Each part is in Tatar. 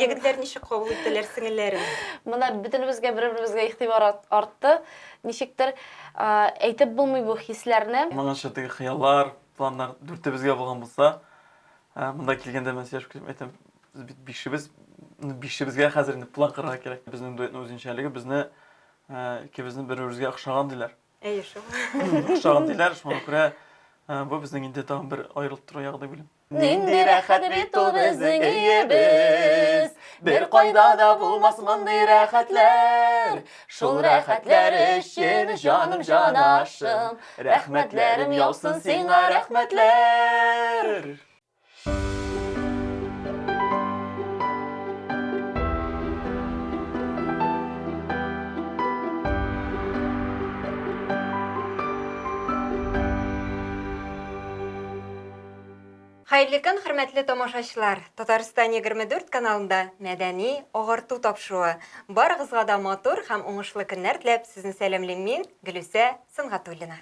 Егетләр ничек кабул иттеләр сеңелләрен? Менә бөтенебезгә бер-беребезгә игътибар артты. Ничектер әйтеп булмый бу хисләрне. Моңынча теге хыяллар, планнар дүртебезгә булган булса, монда килгәндә мен сөйләшеп китеп әйтәм, без бит бишебез, бишебезгә хәзер инде план корырга кирәк. Безнең дуэтның үзенчәлеге безне икебезне бер-беребезгә охшаган диләр. Әйе шул. Охшаган диләр, шуңа күрә бу безнең инде тагын бер аерылып тору ягы дип уйлыйм. Нинди рәхәт бит ул безнең өебез, Бер кайда да булмас мондый рәхәтләр. Шул рәхәтләр өчен җаным җанашым, Рәхмәтләрем яусын сиңа, рәхмәтләр. Хәерле көн, хөрмәтле тамашачылар! Татарстан 24 каналында мәдәни агарту тапшыруы. Барыгызга да матур һәм уңышлы көннәр теләп, сезне сәламлим мин, Гөлүсә Сөнгатуллина.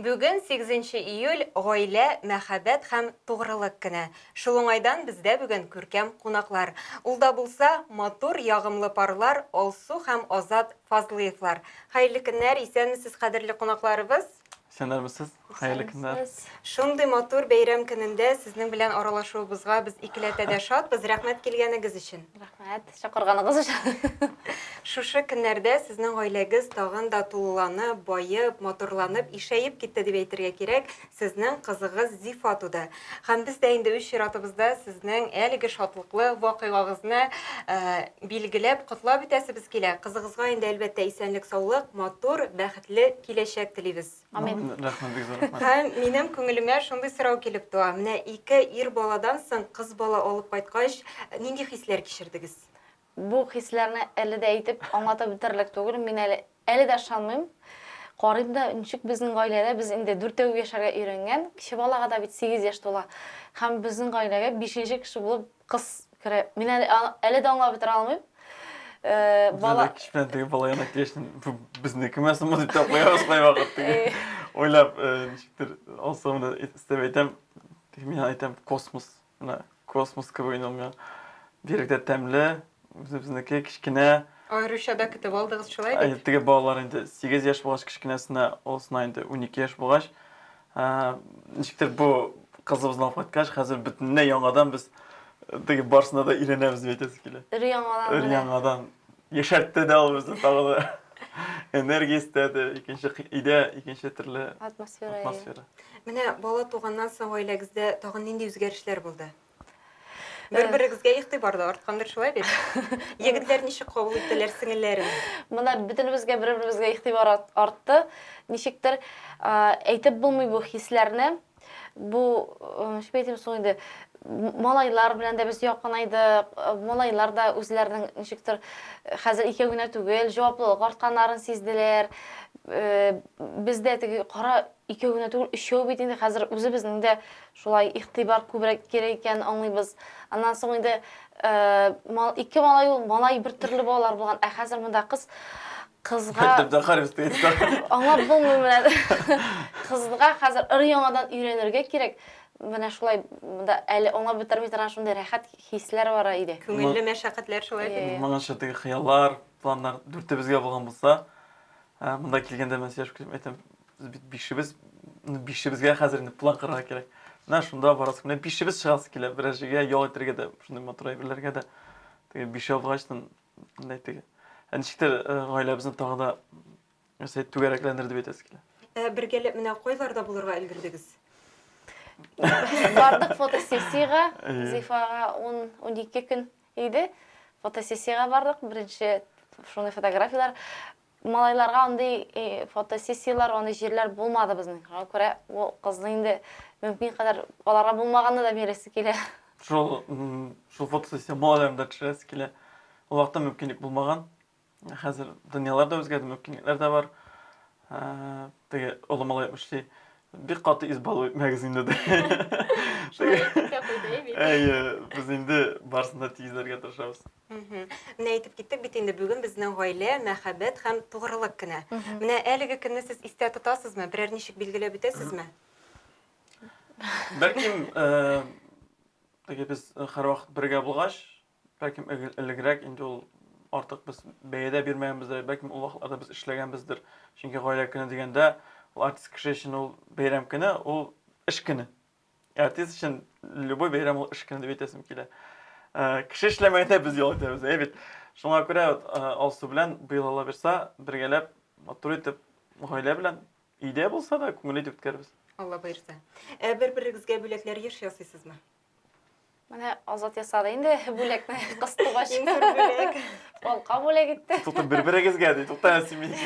Бүген 8 июль гаилә, мәхәббәт һәм тугрылык көне. Шул уңайдан бездә бүген күркәм кунаклар. Ул да булса, матур, ягымлы парлар Алсу һәм Азат Фазлыевлар. Хәерле көннәр, исәнмесез, кадерле кунакларыбыз! Исәннәрмесез, хәерле көннәр. Шундый матур бәйрәм көнендә сезнең белән аралашуыбызга без икеләтә дә шатбыз. Рәхмәт килгәнегез өчен. Рәхмәт чакырганыгыз өчен. Шушы көннәрдә сезнең гаиләгез тагын да тулыланып, баеп, матурланып, ишәеп китте дип әйтергә кирәк. Сезнең кызыгыз Зифа туды. Һәм без дә инде үз чиратыбызда сезнең әлеге шатлыклы вакыйгагызны билгеләп, котлап үтәсебез килә. Кызыгызга инде, әлбәттә, исәнлек-саулык, матур, бәхетле киләчәк телибез. Амин. Рәхмәт, бик зур рәхмәт. Һәм минем күңелемә шундый сорау килеп туа. Менә ике ир баладан соң кыз бала алып кайткач, нинди хисләр кичердегез? Бу хисләрне әле дә әйтеп, аңлатып бетерерлек түгел. Мин әле, әле дә ышанмыйм. Карыйм да, ничек безнең гаиләдә без инде дүртәү яшәргә өйрәнгән, кече балага да бит сигез яшь тула. Һәм безнең гаиләгә бишенче кеше булып кыз керә. Мин әле, әле дә аңлап бетерә алмыйм. Э, бала кич белән теге бала янына килгәч, бу безнекеме соң дип тә куябыз кайвакыт теге. Уйлап, э, ничектер, Алсу менә өстәп әйтәм, мин әйтәм, космос. Менә космос кебек инде ул миңа. Бигрәк тә тәмле, үзебезнеке, кечкенә. Аеруча да көтеп алдыгыз шулай бит? Теге балалар инде 8 яшь булгач кечкенәсенә, олысына инде 12 яшь булгач, ничектер бу кызыбызны алып кайткач, хәзер бөтенләй яңадан без теге барысына да өйрәнәбез дип әйтәсе килә. Өр-яңадан. Өр-яңадан. Яшәртте дә ул безне тагы да. Энергия өстәде, икенче өйдә икенче төрле атмосфера. Атмосфера. Менә бала туганнан соң гаиләгездә тагын нинди үзгәрешләр булды? Бер-берегезгә игътибар да арткандыр шулай бит? Егетләр ничек кабул иттеләр сеңелләрен? Менә бөтенебезгә бер-беребезгә игътибар артты. Ничектер әйтеп булмый бу хисләрне. Бу, ничек әйтим соң инде, малайлар белән дә без якынайдык, малайлар да үзләренең ничектер хәзер икәү генә түгел, җаваплылык артканнарын сизделәр. Без дә теге кара икәү генә түгел, өчәү бит инде хәзер үзебезнең дә шулай игътибар күбрәк кирәк икәнен аңлыйбыз. Аннан соң инде ике малай ул, малай бер төрле балалар булган, ә хәзер монда кыз Кызга Мәктәптә карыйбыз дигән. Аңлап булмый менә. Кызга хәзер өр-яңадан өйрәнергә кирәк. Менә шулай монда әле аңлап бетерми торган шундый рәхәт хисләр бара иде. Күңелле мәшәкатьләр шулай бит. Моңынча теге хыяллар, планнар дүртебезгә булган булса, монда килгәндә мен сөйләшеп китеп әйтәм, без бит бишебез, бишебезгә хәзер инде план корырга кирәк. Менә шунда барасы, менә бишебез чыгасы килә, берәр җиргә ял итәргә дә, шундый матур әйберләргә дә. Теге бишәү булгачтын Мындай теге. Ә ничектер э, гаиләбезне тагы да нәрсә түгәрәкләндер дип әйтәсе килә. Ә, бергәләп менә кайларда булырга өлгердегез? Бардык фотосессиягә, Зифага 10-12 көн иде. Фотосессиягә бардык, беренче шундый фотографияләр. Малайларга андый э, фотосессияләр, андый җирләр булмады безнең. Шуңа күрә бу кызны инде мөмкин кадәр аларга булмаганны да бирәсе килә. Шул шул фотосессия малайларны да төшерәсе килә. Ул вакытта мөмкинлек булмаган. Хәзер дөньялар да үзгәрде, мөмкинлекләр дә бар. Э, теге олы малай әйтмешли, бик каты избалу итмәгез инде ди. Шулай әйтеп тә куйды, әй бит. Әйе, без инде барысын да тигезләргә тырышабыз. Менә әйтеп киттек бит инде, бүген безнең гаилә, мәхәббәт һәм тугрылык көне. Менә әлеге көнне сез истә тотасызмы? Берәр ничек билгеләп үтәсезме? Бәлкем, Теге без һәрвакыт бергә булгач, бәлкем элегрәк инде ул артык без бәя дә бирмәгәнбездер, бәлкем ул вакытларда без эшләгәнбездер. Чөнки гаилә көне дигәндә, ул артист кеше өчен ул бәйрәм көне, ул эш көне. Артист өчен любой бәйрәм ул эш көне дип әйтәсем килә. Кеше эшләмәгәндә без ял итәбез, әйе бит. Шуңа күрә Алсу белән быел Алла бирса, бергәләп матур итеп гаилә белән өйдә булса да күңелле итеп үткәрбез. Алла боерса. Ә бер-берегезгә бүләкләр еш ясыйсызмы? Менә Азат ясады инде бүләкне кыз тугач. Иң зур бүләк. Алка бүләк итте. Тукта бер-берегезгә ди, тукта син мин.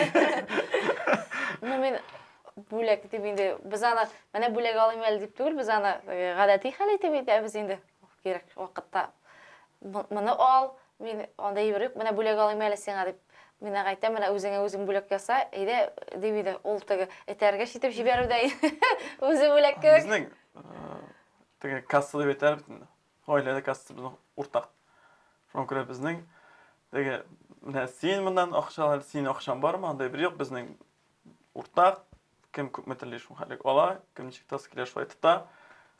Ну мин бүләк дип инде без аны менә бүләк алыйм әле дип түгел, без аны э, гадәти хәл итеп әйтәбез инде. Кирәк вакытта моны ал, мин анда әйбер юк, менә бүләк алыйм әле сиңа дип. Мин аңа әйтәм, менә үзеңә үзең бүләк яса, әйдә, дип иде. Ул теге этәргеч итеп җибәрү дә үзе бүләк кебек. Безнең э, теге касса дип әйтәләр бит инде. Гаиләдә касса безнең уртак. Шуңа күрә безнең теге менә син моннан акча ал, синең акчаң бармы? Андай бер юк, безнең уртак кем күпме тели шул хәлек ала, кем ничек тотасы килә шулай тота.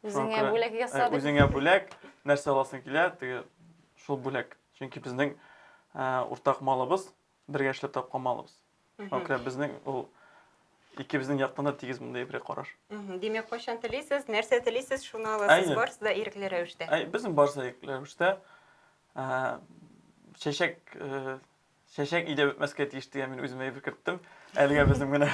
Үзеңә бүләк яса дип. Үзеңә бүләк, нәрсә аласың килә, теге шул бүләк. Чөнки безнең уртак малыбыз, бергә эшләп тапкан малыбыз. Шуңа күрә безнең ул икебезнең яктан да тигез мондый бер караш. Димәк, кайчан телисез, нәрсә телисез, шуны аласыз. Барысы да ирекле рәвештә. Әй, безнең барысы да ирекле рәвештә. Чәчәк чәчәк өйдә бетмәскә тиеш дигән мин үземә әйбер керттем. Әлегә безнең менә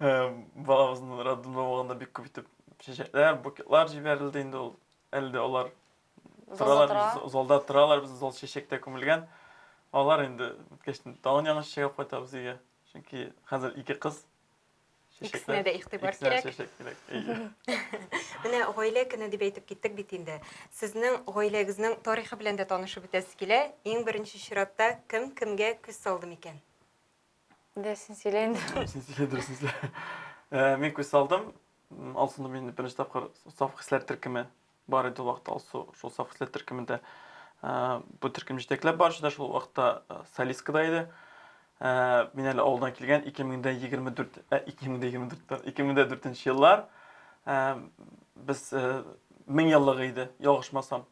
балабызның роддомда булганда бик күп итеп чәчәкләр, букетлар җибәрелде инде ул. Әле дә алар торалар, залда торалар, безнең зал чәчәктә күмелгән. Алар инде беткәч тагын яңа чәчәк алып кайтабыз өйгә. Чөнки хәзер ике кыз. Икесенә дә игътибар кирәк. Чәчәк кирәк. Менә гаилә көне дип әйтеп киттек бит инде. Сезнең гаиләгезнең тарихы белән дә танышып үтәсе килә. Иң беренче чиратта кем кемгә күз салды микән? Дә, син сөйлә инде. Син сөйлә, дөресен сөйлә. Э, мин күз салдым. Алсуны мин беренче тапкыр Саф хисләр төркеме бар иде ул вакытта Алсу шул Саф хисләр төркемендә э, бу төркем җитәкләп баручы да шул вакытта э, солистка да иде. Мин әле авылдан килгән 2024 2024 2004 еллар без мең еллыгы иде, ялгышмасам.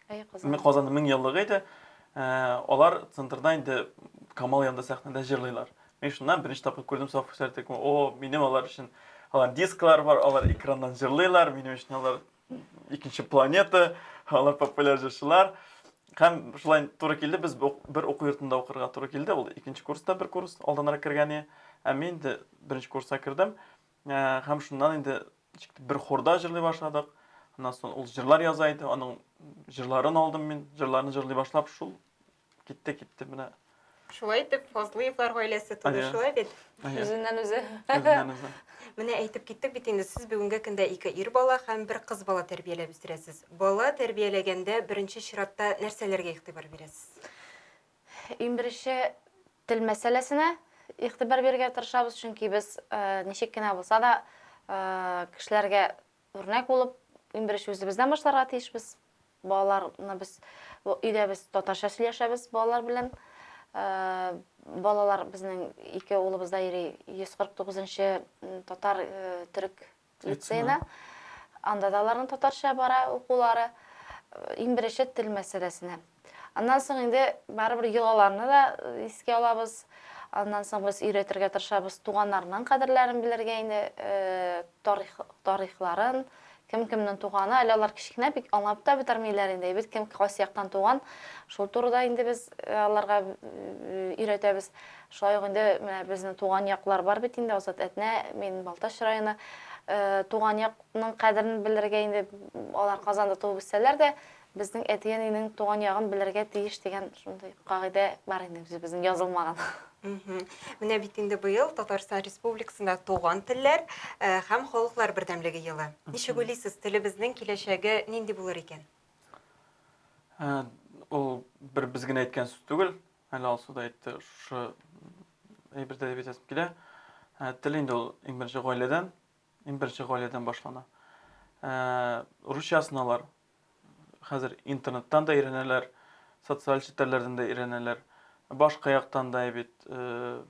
Әй, Казан. Казанның 1000 еллыгы иде. Э, алар центрда инде Камал янында сәхнәдә җырлыйлар. Мин шуннан беренче тапкыр күрдем Саф Хисләр төркеме. О, минем алар өчен алар дисклар бар, алар экраннан җырлыйлар, минем өчен алар икенче планета, алар популяр җырчылар. Һәм шулай туры килде, без бер уку йортында укырга туры килде. Ул икенче курста бер курс алданрак кергән иде. Ә мин инде беренче курска кердем. Э, һәм шуннан инде бер хорда җырлый башладык. Аннан соң ул җырлар яза иде, аның җырларын алдым мин, җырларын җырлый башлап, шул китте, китте менә. Шулай итеп, Фазлыевлар гаиләсе туды, шулай бит? Үзеннән үзе. Үзеннән үзе. Менә әйтеп киттек бит инде, сез бүгенге көндә ике ир бала һәм бер кыз бала тәрбияләп үстерәсез. Бала тәрбияләгәндә беренче чиратта нәрсәләргә игътибар бирәсез? Иң беренче тел мәсьәләсенә игътибар бирергә тырышабыз, чөнки без ничек кенә булса да кешеләргә үрнәк булып, иң беренче үзебездән башларга тиешбез. Балаларны без өйдә без татарча сөйләшәбез балалар белән. Балалар безнең ике улыбыз да йөри 149 нчы татар төрек Лицейда. Анда да аларның татарча бара укулары. Иң беренче тел мәсьәләсенә. Аннан соң инде барыбер йолаларны да искә алабыз. Аннан соң без өйрәтергә тырышабыз туганнарның кадерләрен белергә инде, тарих, тарихларын, кем кемнең туганы. Әле алар кечкенә бик аңлап та бетермиләр инде. Бит кем кайсы яктан туган, шул турыда инде без аларга өйрәтәбез. Шулай ук инде менә безнең туган яклар бар бит инде, Азат Әтнә, мин Балтач районы. Туган якның кадерен белергә инде алар Казанда туып үссәләр дә, безнең әти-әнинең туган ягын белергә тиеш дигән шундый кагыйдә бар инде үзебезнең язылмаган. Менә бит инде быел Татарстан Республикасында туган телләр һәм халыклар бердәмлеге елы. Ничек уйлыйсыз, телебезнең киләчәге нинди булыр икән? Ул бер без генә әйткән сүз түгел. Әле Алсу да әйтте, шушы әйбердә дип әйтәсем килә. Ә, тел инде ул иң беренче гаиләдән, иң беренче гаиләдән башлана. Ә, русчасын алар хәзер интернеттан да өйрәнәләр, социаль челтәрләрдән дә өйрәнәләр. Башка яктан да бит, э,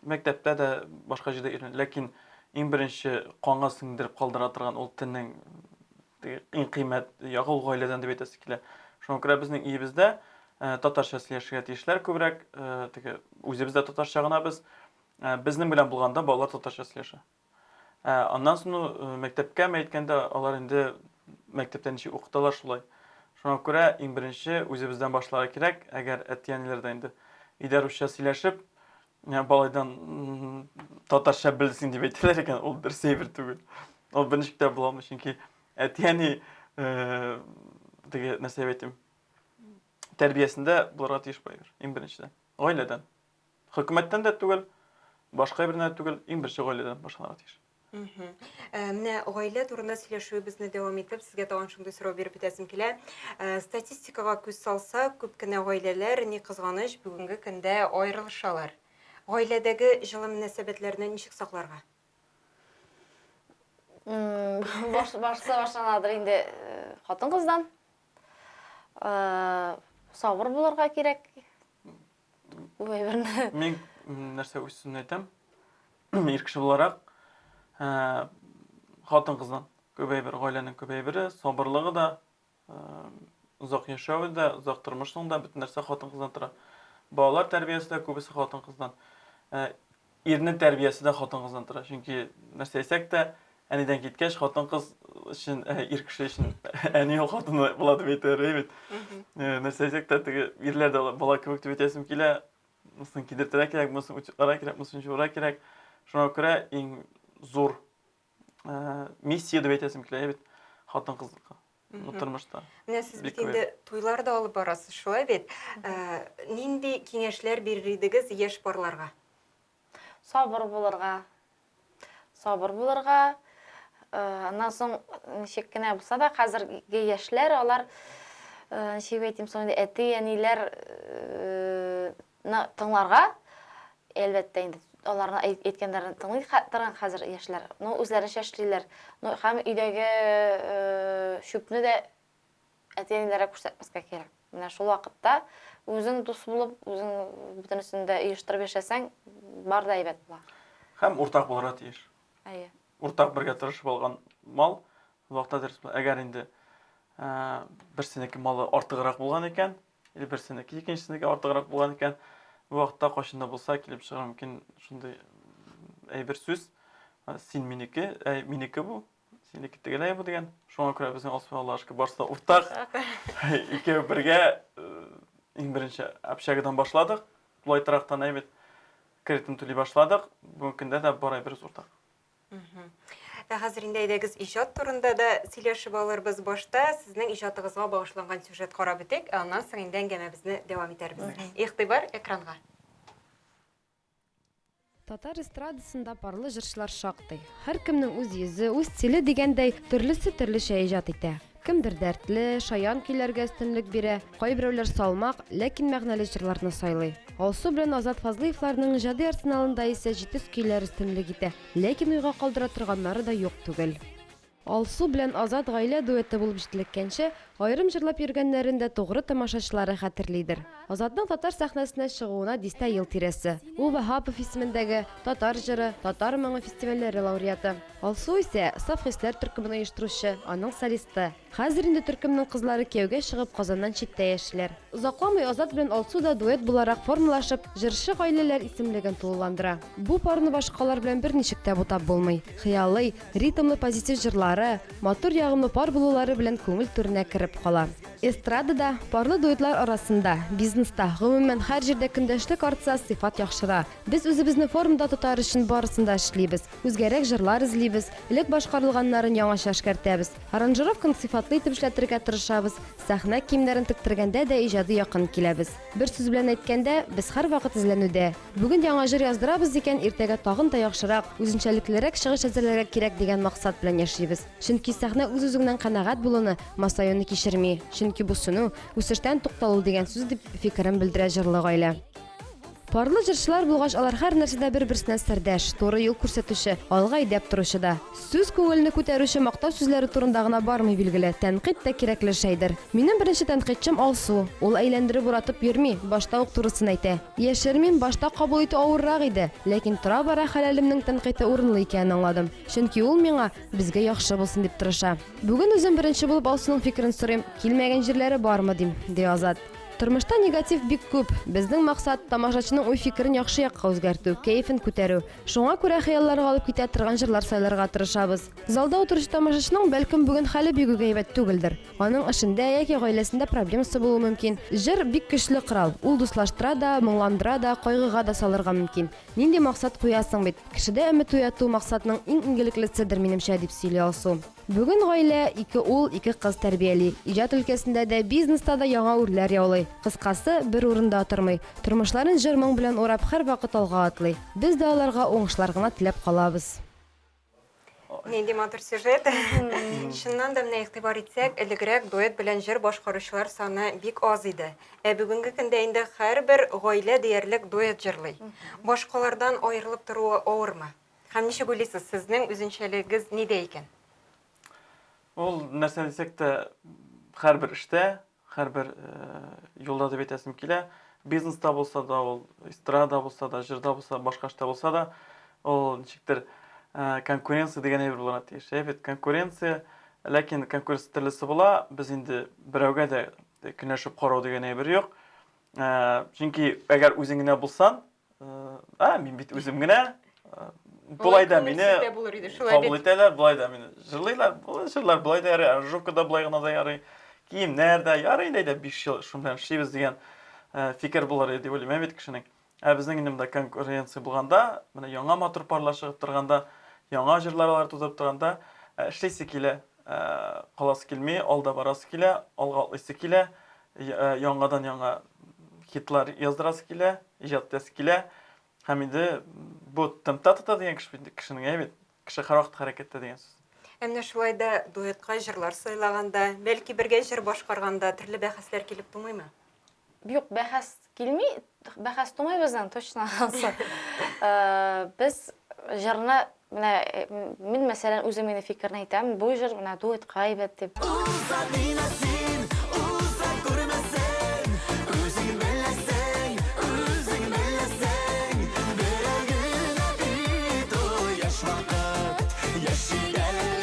мәктәптә дә башка җирдә өйрәнә. Ләкин иң беренче канга сеңдереп калдыра торган ул телнең Теге иң кыйммәт ягы ул гаиләдән дип әйтәсе килә. Шуңа күрә безнең өебездә татарча сөйләшергә тиешләр күбрәк, теге үзебез дә татарча гына без. Безнең белән булганда балалар татарча сөйләшә. Аннан соң мәктәпкә әйткәндә, алар инде мәктәптә ничек укыталар шулай. Шуңа күрә иң беренче үзебездән башларга кирәк, әгәр әти-әниләр дә инде өйдә русча сөйләшеп, балайдан татарча белсен дип әйтәләр икән, ул дөрес әйбер түгел. Ул берничек тә була алмый, чөнки әти-әни теге нәрсә дип әйтим, тәрбиясендә булырга тиеш бу әйбер, иң беренчедән. Гаиләдән. Хөкүмәттән дә түгел, башка береннән дә түгел, иң беренче гаиләдән башланырга тиеш. Менә гаилә турында сөйләшүебезне дәвам итеп, сезгә тагын шундый сорау биреп үтәсем килә. Статистикага күз салсак, күп кенә гаиләләр, ни кызганыч, бүгенге көндә аерылышалар. Гаиләдәге җылы мөнәсәбәтләрне ничек сакларга? Баш, башта башланадыр инде хатын-кыздан. Сабыр булырга кирәк. Бу әйберне. Мин нәрсә үз сүземне әйтәм. Ир кеше буларак, хатын-кыздан күп әйбер, гаиләнең күп әйбере, сабырлыгы да, озак яшәве дә, озак тормышның да бөтен нәрсә хатын-кыздан тора. Балалар тәрбиясе дә күбесе хатын-кыздан. Ирнең тәрбиясе дә хатын-кыздан тора. Чөнки нәрсә әйтсәк тә, әнидән киткәч, хатын-кыз өчен, ир кеше өчен әни ул хатыны була дип әйтәләр бит. Нәрсә әйтсәк тә, теге ирләр дә бала кебек дип әйтәсем килә. Монысын кидертергә кирәк, монысын утюгларга кирәк, монысын җуарга кирәк. Шуңа күрә иң зур миссия дип әйтәсем килә бит хатын-кызныкы. Бу тормышта. Менә сез бит инде туйлар да алып барасыз, шулай бит? Нинди киңәшләр бирер идегез яшь парларга? Сабыр булырга. Сабыр булырга. Аннан соң ничек кенә булса да, хәзерге яшьләр алар ничек әйтим соң инде, әти-әниләр тыңларга, әлбәттә инде, аларның әйткәннәрен тыңлый торган хәзер яшьләр. Ну, үзләренчә эшлиләр. Ну, һәм өйдәге чүпне дә әти-әниләргә күрсәтмәскә кирәк. Менә шул вакытта үзең дус булып, үзең бөтенесен дә оештырып яшәсәң, бар да әйбәт була. Һәм уртак булырга тиеш. Әйе. Уртак бергә тырышып алган мал вакытта дөрес була. Әгәр инде берсенеке малы артыграк булган икән, или берсенеке икенчесенеке артыграк булган икән, бу вакытта кайчан да булса килеп чыгарга мөмкин шундый әйбер сүз. Син минеке, әй, минеке бу, синеке тегеләй бу дигән. Шуңа күрә безнең Алсу Аллашка барысы да уртак. Икәү бергә иң беренче общагадан башладык. Тулай торактан әйбәт кредитын түли башладык. Бүгенге көндә дә бар әйберебез уртак. Ә хәзер инде әйдәгез иҗат турында да сөйләшеп алырбыз. Башта сезнең иҗатыгызга багышланган сюжет карап үтик, ә аннан соң инде әңгәмәбезне дәвам итәрбез. Игътибар экранга. Татар эстрадасында парлы җырчылар шактый. Һәркемнең үз йөзе, үз стиле дигәндәй, төрлесе төрлечә иҗат итә. Кемдер дәртле, шаян көйләргә өстенлек бирә, кайберәүләр салмак, ләкин мәгънәле җырларны сайлый. Алсу белән Азат Фазлыевларның иҗади арсеналында исә җитез көйләр өстенлек итә, ләкин уйга калдыра торганнары да юк түгел. Алсу белән Азат гаилә дуэты булып җитлеккәнче, аерым җырлап йөргәннәрен дә тугры тамашачылары хәтерлидер. Азатның татар сәхнәсенә чыгуына дистә ел тирәсе. Ул Ваһапов исемендәге, Татар җыры, Татар моңы фестивальләре лауреаты. Алсу исә, Саф хисләр төркемен оештыручы, аның солисты. Хәзер инде төркемнең кызлары кияүгә чыгып, Казаннан читтә яшиләр. Озакламый Азат белән Алсу да дуэт буларак формалашып, җырчы гаиләләр исемлеген тулыландыра. Бу парны башкалар белән берничек тә бутап булмый. Хыялый, ритмлы позитив җырлары, матур ягымлы пар булулары белән күңел түренә кереп кала. Эстрадада, парлы дуэтлар арасында, бизнеста, гомумән, һәр җирдә көндәшлек артса, сыйфат яхшыра. Без үзебезне формада тотар өчен барысын да эшлибез. Үзгәрәк җырлар эзлибез, элек башкарылганнарын яңача эшкәртәбез. Аранжировканы сыйфатлы итеп эшләтергә тырышабыз, сәхнә киемнәрен тектергәндә дә иҗади якын киләбез. Бер сүз белән әйткәндә, без һәрвакыт эзләнүдә. Бүген яңа җыр яздырабыз икән, иртәгә тагын да яхшырак, үзенчәлеклерәк чыгыш әзерләргә кирәк дигән максат белән яшибез. Чөнки сәхнә үз-үзеңнән канәгать булуны, масаюны кичерми. Чөнки бу сүнү, үсештән тукталу дигән сүз, дип фикерен белдерә җырлы гаилә. Парлы җырчылар булгач, алар һәр нәрсәдә бер-берсенә сердәш, туры юл күрсәтүче, алга әйдәп торучы да. Сүз күңелне күтәрүче мактау сүзләре турында гына бармый, билгеле, тәнкыйть тә кирәкле шәйдер. Минем беренче тәнкыйтьчем Алсу. Ул әйләндереп-уратып йөрми, башта ук турысын әйтә. Яшермим, башта кабул итү авыррак иде, ләкин тора-бара хәләлемнең тәнкыйте урынлы икәнен аңладым. Чөнки ул миңа, безгә яхшы булсын дип тырыша. Бүген үзем беренче булып Алсуның фикерен сорыйм, килмәгән җирләре бармы, дим, ди Азат. Тормышта негатив бик күп. Безнең максат, тамашачының уй-фикерен яхшы якка үзгәртү, кәефен күтәрү. Шуңа күрә хыялларга алып китә торган җырлар сайларга тырышабыз. Залда утыручы тамашачының, бәлкем, бүген хәле бик үк әйбәт түгелдер. Аның эшендә яки гаиләсендә проблемасы булуы мөмкин. Җыр, бик көчле корал. Ул дуслаштыра да, моңландыра да, кайгыга да салырга мөмкин. Нинди максат куясың бит. Кешедә өмет уяту, максатның иң игелеклеседер, минемчә, дип сөйли Алсу. Бүген гаилә ике ул, ике кыз тәрбияли. Иҗат өлкәсендә дә, бизнеста да яңа үрләр яулый. Кыскасы, бер урында тормый. Тормышларын җыр-моң белән урап, һәрвакыт алга атлый. Без дә аларга уңышлар гына теләп калабыз. Нинди матур сюжет. Чыннан да, менә игътибар итсәк, элегрәк дуэт белән җыр башкаручылар саны бик аз иде. Ә бүгенге көндә инде һәрбер гаилә диярлек дуэт җырлый. Башкалардан аерылып торуы авырмы? Һәм ничек уйлыйсыз, сезнең үзенчәлегегез нидә икән? Ул нәрсә дисәк тә, һәрбер эштә, һәрбер юлда дип әйтәсем килә. Бизнеста булса да, ул эстрада булса да, җырда булса, башка эштә булса да, ул ничектер конкуренция дигән әйбер булырга тиеш. Әйе бит, конкуренция, ләкин конкуренция төрлесе була. Без инде берәүгә дә көнләшеп карау дигән әйбер юк. Чөнки әгәр үзең генә булсаң, Ә, мин бит үзем генә. Болай да мине кабул итәләр, болай да мине җырлыйлар. Җырлар болай да ярый, аранжировка да болай гына да ярый. Киемнәр дә ярый инде, әйдә 5 ел шуның белән эшлибез дигән фикер булыр иде дип уйлыйм, бит кешенең. Ә безнең инде монда конкуренция булганда, менә яңа матур парлар чыгып торганда, яңа җырлар алар тудырып торганда, эшлисе килә, каласы килми, алда барасы килә, алга атлыйсы килә. Яңадан-яңа хитлар яздырасы килә, иҗат итәсе килә. Һәм инде бу темпта тота дигән кеше бит, кешенең әйе бит. Кеше һәрвакыт хәрәкәттә дигән сүз. Ә менә шулай да дуэтка җырлар сайлаганда, бәлки бергә җыр башкарганда төрле бәхәсләр килеп тумыймы? Юк, бәхәс килми, бәхәс тумый безнең, точно анысы. Без җырны менә мин мәсәлән үзем инде фикерне әйтәм, бу җыр менә дуэтка әйбәт дип. Уза мине син, уза күрмәсен, үзең беләсең, үзең беләсең, берәү генә бит ул яшь вакыт, яшик әле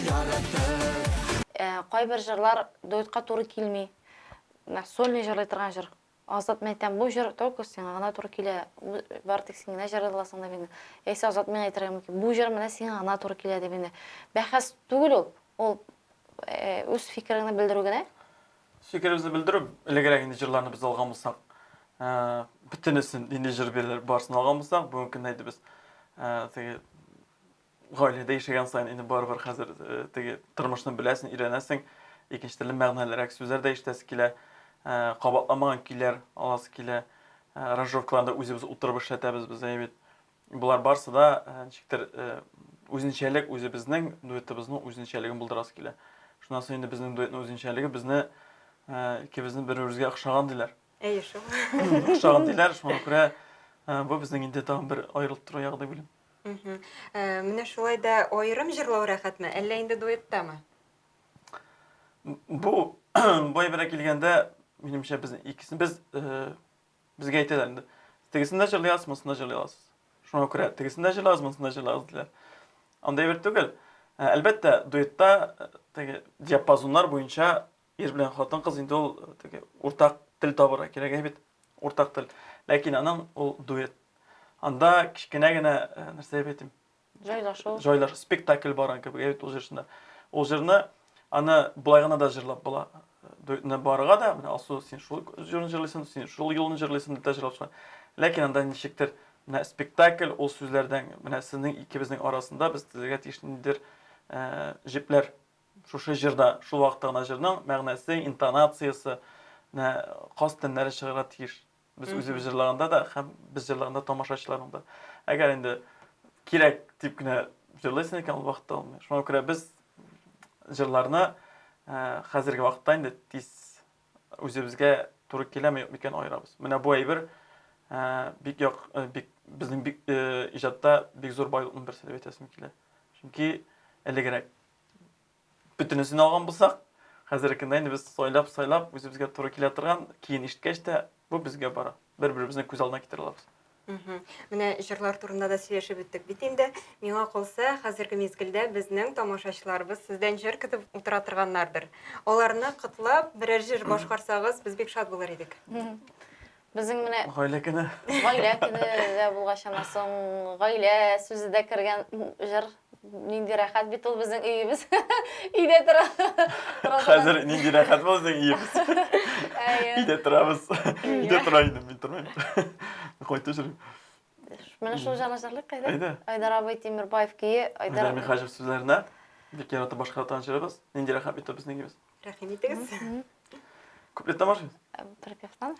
яратып. Кайбер җырлар дуэтка туры килми. Менә сольный җырлый торган җыр. Азат, мин әйтәм, бу җыр только сиңа гына туры килә. Бары тик син генә җырлый аласың дип инде. Яисә Азат миңа әйтергә мөмкин, бу җыр менә сиңа гына туры килә дип инде. Бәхәс түгел ул. Ул үз фикереңне белдерү генә. Үз фикеребезне белдерү, элегрәк инде җырларны без алган булсак, бөтенесен нинди җыр бирелер, барысын алган булсак, бүгенге көндә инде без теге Гаиләдә яшәгән саен инде барыбер хәзер э, теге тормышны беләсең, өйрәнәсең, икенче төрле мәгънәлерәк сүзләр дә ишетәсе килә, э, кабатламаган көйләр аласы килә, э, аранжировкаларны да үзебез утырып эшләтәбез без, әйе бит. Болар барысы да ничектер үзенчәлек, үзебезнең дуэтыбызның үзенчәлеген булдырасы килә. Шуннан соң инде безнең дуэтның үзенчәлеге безне икебезне бер-беребезгә охшаган диләр. Әйе шул. Охшаган диләр, шуңа күрә бу безнең инде тагын бер аерылып тору ягы дип уйлыйм. Менә шулай да аерым җырлау рәхәтме, әллә инде дуэттамы? Бу бу әйбергә килгәндә, минемчә, без икесен без безгә әйтәләр инде. Тегесен дә җырлый аласыз, монысын да җырлый аласыз. Шуңа күрә тегесен дә җырлагыз, монысын да җырлагыз диләр. Андый әйбер түгел. Әлбәттә, дуэтта теге диапазоннар буенча ир белән хатын-кыз инде ул теге уртак тел табырга кирәк бит. Уртак тел. Ләкин аның ул дуэт. Анда кечкенә генә э, нәрсә дип әйтим? Җайлашу. Җайлашу, спектакль барган кебек әйбит ул җырчында. Ул җырны аны болай гына да җырлап була. Дуэтны барырга да, менә Алсу, син шул җырны җырлыйсың, син шул юлны җырлыйсың дип тә җырлап чыга. Ләкин анда ничектер менә спектакль ул сүзләрдән, менә сезнең икебезнең арасында без төзергә тиеш ниндидер э, җепләр Шушы җырда, шул вакытта гына җырның мәгънәсе, интонациясе, менә каз тәннәре чыгарга тиеш. Без үзебез җырлаганда да һәм без җырлаганда тамашачыларның да. Әгәр инде кирәк дип кенә җырлыйсың икән, ул вакытта булмый. Шуңа күрә без җырларны хәзерге вакытта инде тиз үзебезгә туры киләме, юкмы икән аерабыз. Менә бу әйбер. Бик як, бик безнең бик иҗатта бик зур байлыкның берсе дип әйтәсем килә. Чөнки элегрәк бөтенесен алган булсак, хәзерге көндә инде без сайлап-сайлап үзебезгә туры килә торган көен ишеткәч тә, бу безгә бара. Бер-беребезне күз алдына китерә алабыз. Менә җырлар турында да сөйләшеп үттек бит инде. Миңа калса, хәзерге мизгелдә безнең тамашачыларыбыз сездән җыр көтеп утыра торганнардыр. Аларны котлап, берәр җыр башкарсагыз, без бик шат булыр идек. Безнең менә Гаилә көне. Гаилә көне дә булгач, аннан соң гаилә сүзе дә кергән җыр. Нинди рәхәт бит ул безнең өебез. Өйдә тора. Хәзер нинди рәхәт бу безнең өебез. Өйдә торабыз. Өйдә тора инде, мин тормыйм. Кайтып йөрим. Менә шул җырны җырлыйк, әйдә. Әйдә. Айдар абый Тимербаев көе, Айдар. Айдар Михаҗев сүзләренә бик яратып башкара торган җырыбыз. Нинди рәхәт бит ул безнең өебез. Рәхим итегез. Куплеттан башлыйбыз. Припевтан?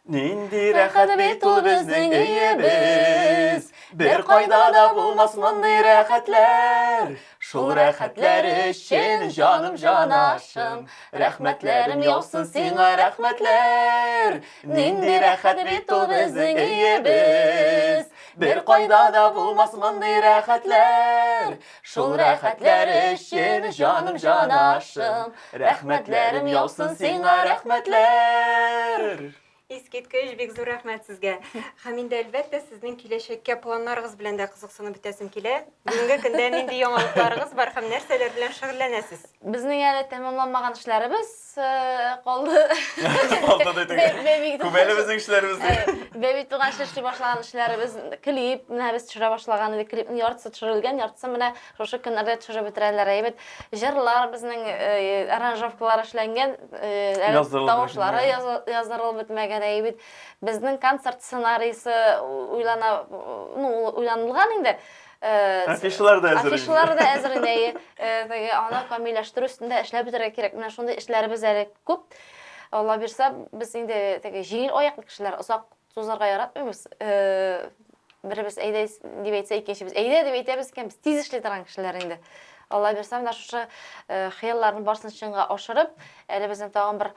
Нинди рәхәт бит ул безнең өебез. Бер кайда да булмас мондый рәхәтләр. Шул рәхәтләр өчен җаным җанашым. Рәхмәтләрем яусын сиңа рәхмәтләр. Нинди рәхәт бит ул безнең өебез. Бер кайда да булмас мондый рәхәтләр. Шул рәхәтләр өчен җаным җанашым, рәхмәтләрем яусын сиңа рәхмәтләр. Искиткеч, бик зур рәхмәт сезгә. Һәм инде әлбәттә сезнең киләчәккә планнарыгыз белән дә кызыксынып бетәсем килә. Бүгенге көндә нинди яңалыкларыгыз бар һәм нәрсәләр белән шөгыльләнәсез? Безнең әле тәмамланмаган эшләребез калды. Калды диде. Күп әле безнең эшләребез. Бәби туганчы эшли башлаган эшләребез, клип менә без төшерә башлаган идек. Клипның яртысы төшерелгән, яртысы менә шушы көннәрдә төшереп бетерәләр. Әйбәт. Җырлар безнең аранжировкалар эшләнгән, әле тавышлары яздырылып бетмәгән. Әйбәт. Безнең концерт сценарийсы уйлана, ну, уйланылган инде. Афишалар да әзер. Афишалар да әзер инде. Теге аны камилләштерү өстендә эшләп бетерергә кирәк. Менә шундый эшләребез әле күп. Алла бирсә, без инде теге җиңел аяклы кешеләр, озак сузарга яратмыйбыз. Беребез әйдә дип әйтсә, икенчебез әйдә дип әйтәбез икән, без тиз эшли торган кешеләр инде. Алла бирсә, менә шушы хыялларны барысын чынга ашырып, әле безнең тагын бер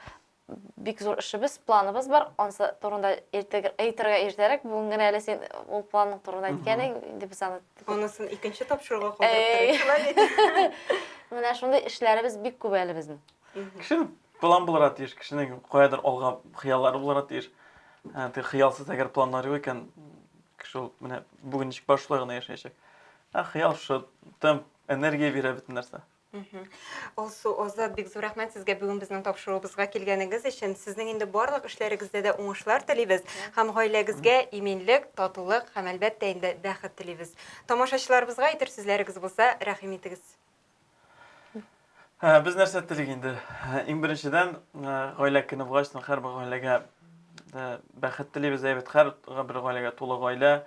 Бик зур эшебез, планыбыз бар. Ансы турында әйтергә иртәрәк. Бүген генә әле син ул планның турында әйткән идең. Инде без аны Анысын икенче тапшыруга калдырып торыйк, шулай бит? Менә шундый эшләребез бик күп әле безнең. Кешенең план булырга тиеш, кешенең каядыр алга хыяллары булырга тиеш. Теге хыялсыз әгәр планнар юк икән, кеше ул менә бүген ничек бар шулай гына яшәячәк. Ә хыял шушы темп, энергия бирә бөтен нәрсә. Алсу, Азат, бик зур рәхмәт сезгә бүген безнең тапшыруыбызга килгәнегез өчен. Сезнең инде барлык эшләрегездә дә уңышлар телибез һәм гаиләгезгә иминлек, татулык һәм, әлбәттә инде, бәхет телибез. Тамашачыларыбызга әйтер сүзләрегез булса, рәхим итегез. Без нәрсә телик инде? Иң беренчедән, гаилә көне булгач, һәрбер гаиләгә бәхет телибез, әйбәт, һәрбер гаиләгә тулы гаилә,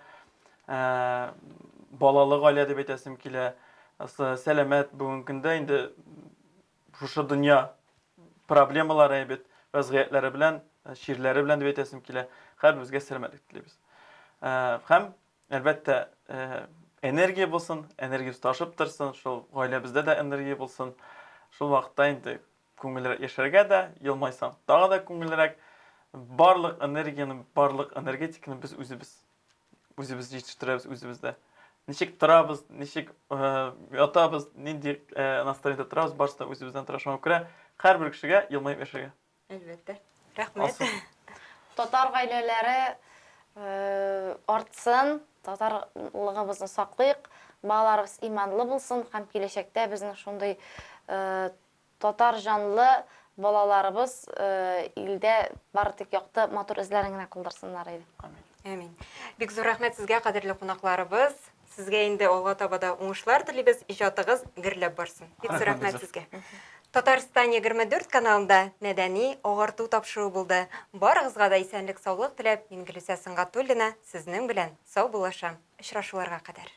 балалы гаилә дип әйтәсем килә. Сәламәт бүгенге көндә инде шушы дөнья проблемалары әйбәт, вәзгыятьләре белән, чирләре белән дип әйтәсем килә. Һәрберебезгә сәламәтлек телибез. Һәм әлбәттә, энергия булсын, энергия ташып торсын, шул гаиләбездә дә энергия булсын. Шул вакытта инде күңеллерәк яшәргә дә, елмайсаң тагы да күңеллерәк. Барлык энергияне, барлык энергетиканы без үзебез үзебез җитештерәбез үзебездә. Ничек торабыз, ничек э, ятабыз, нинди э, настроениедә торабыз, барысы да үзебездән тора. Шуңа күрә һәрбер кешегә елмаеп яшәргә. Әлбәттә. Рәхмәт. Татар гаиләләре э, артсын, татарлыгыбызны саклыйк, балаларыбыз иманлы булсын һәм киләчәктә безнең шундый э, Татар җанлы балаларыбыз илдә бары тик якты, матур эзләрен генә калдырсыннар иде. Амин. Амин. Бик зур рәхмәт сезгә, кадерле кунакларыбыз. Сезгә инде алга таба да уңышлар телибез, иҗатыгыз гөрләп барсын. Бик зур рәхмәт сезгә. Татарстан 24 каналында мәдәни агарту тапшыруы булды. Барыгызга да исәнлек-саулык теләп, мин Гөлүсә Сөнгатуллина сезнең белән саубуллашам. Очрашуларга кадәр.